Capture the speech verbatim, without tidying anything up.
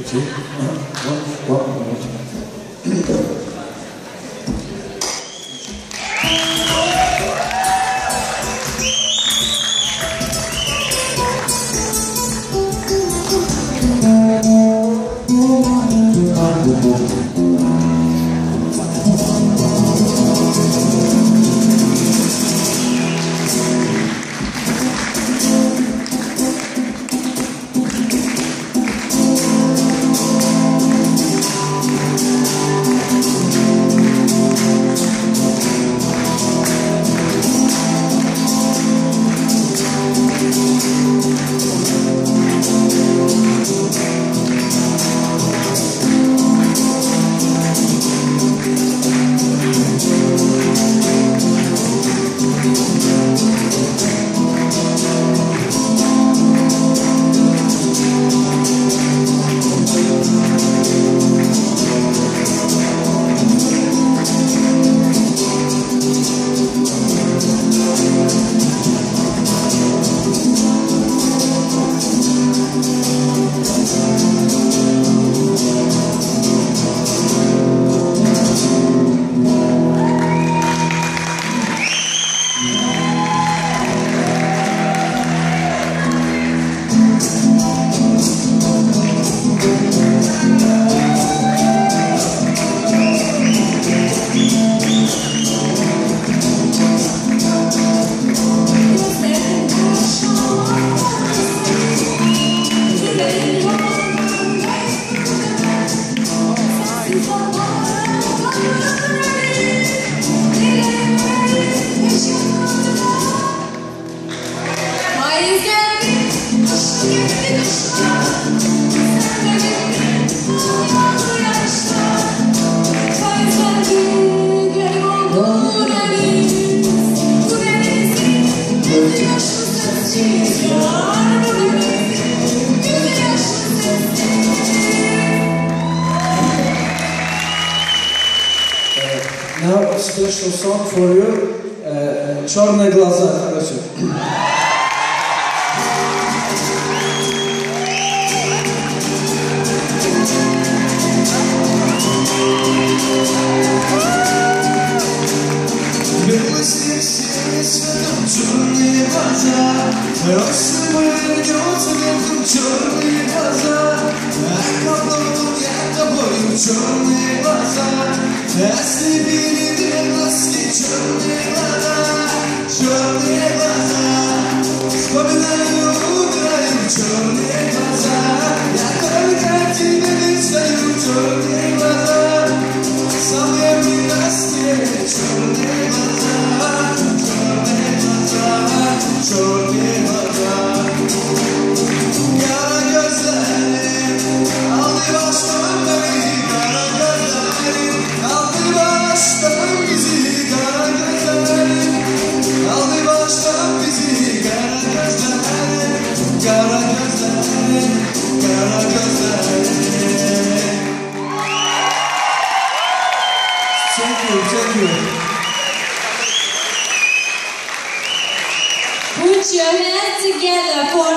One, one minute. Now, special song for you. Э, «Чёрные глаза», короче. Белый снег серый светом, чёрные глаза. Росой вернётся летом, чёрные глаза. Околдован я тобою, чёрные глаза. Ослепили две глазки, чёрные глаза, чёрные глаза. Вспоминаю, умираю, чёрные глаза. Я только тебя мечтаю, чёрные глаза. Самые прекрасные, чёрные глаза, чёрные глаза, чёрные глаза. Kara gözlerim, aldı baştan beni, kara gözlerim. Aldı baştan bizi kara gözlerin, aldı baştan bizi kara gözlerin, kara gözlerin, kara gözlerin. Thank you, thank you. Put your hands together for